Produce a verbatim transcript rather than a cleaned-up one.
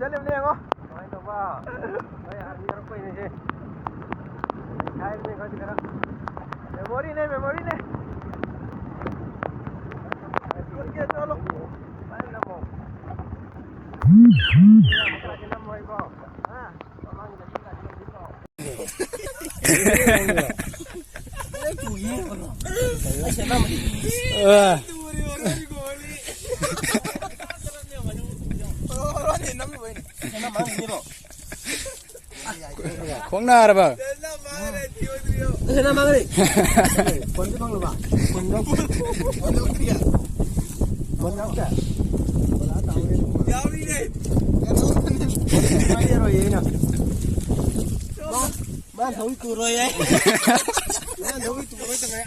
ꯆꯠꯂꯤꯕꯅꯦ ꯌꯦꯡꯉꯣ꯫ ꯀꯃꯥꯏꯅ ꯇꯧꯕ? ꯍꯣꯏ, ꯑꯍꯟ ꯌꯥꯎꯔꯛꯄꯩꯅꯦ ꯁꯦ꯫ ꯍꯥꯏꯕꯅꯦ ꯑꯩꯈꯣꯏꯗꯤ ꯈꯔ꯫ ꯃꯦꯃꯣꯔꯤꯅꯦ, ꯃꯦꯃꯣꯔꯤꯅꯦ꯫ ꯆꯠꯀꯦ ꯆꯠꯂꯣ꯫ ꯍꯥ? ꯑ꯫ ꯈꯣꯡ ꯅꯥꯔꯕ? ꯐꯣꯟꯁꯦ ꯐꯪꯂꯕ? ꯐꯣꯟ ꯂꯧ-, ꯐꯣꯟ ꯂꯧꯗ꯭ꯔꯤꯌꯦ? ꯐꯣꯟ ꯌꯥꯎꯗꯦ? ꯌꯥꯎꯔꯤꯅꯦ꯫ ꯄꯥꯏꯔꯔꯣꯏꯌꯦ ꯑꯩꯅ꯫ ꯃꯥ, ꯃꯥ ꯊꯧꯔꯤ ꯇꯨꯔꯣꯏꯌꯦ꯫ ꯃꯥ ꯊꯧꯔꯤ ꯇꯨꯔꯣꯏ ꯇꯧꯔꯦ꯫